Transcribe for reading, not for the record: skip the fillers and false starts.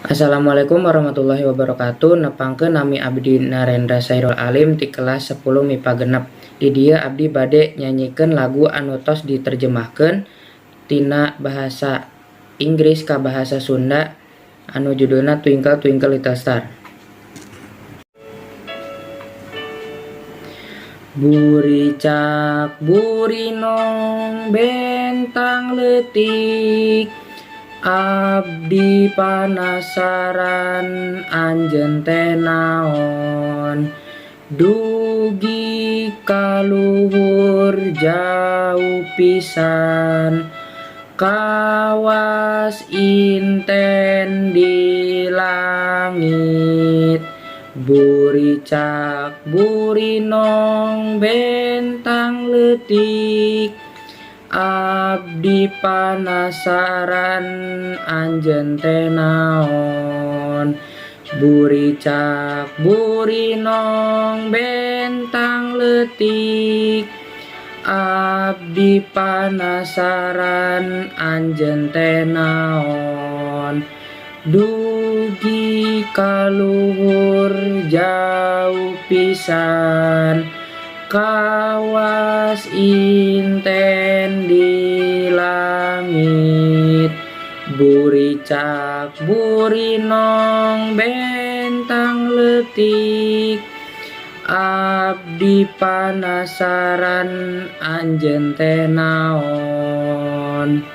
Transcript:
Assalamualaikum warahmatullahi wabarakatuh. Nepangkeun, nami abdi Narendra Sairul Alim ti kelas 10 MIPA 6. Di dieu abdi bade nyanyikeun lagu anu tos diterjemahkeun tina bahasa Inggris ka bahasa Sunda anu judulna Twinkle Twinkle Little Star. Buricak burinong bentang leutik, abdi panasaran anjeun teh naon. Dugi ka luhur jauh pisan, kawas inten di langit. Buricak burinong bentang leutik, abdi panasaran anjeun teh naon. Buricak burinong bentang leutik, abdi panasaran anjeun teh naon. Dugi ka luhur jauh pisan, kawas inten di langit. Buricak burinong bentang leutik, abdi panasaran anjeun teh naon.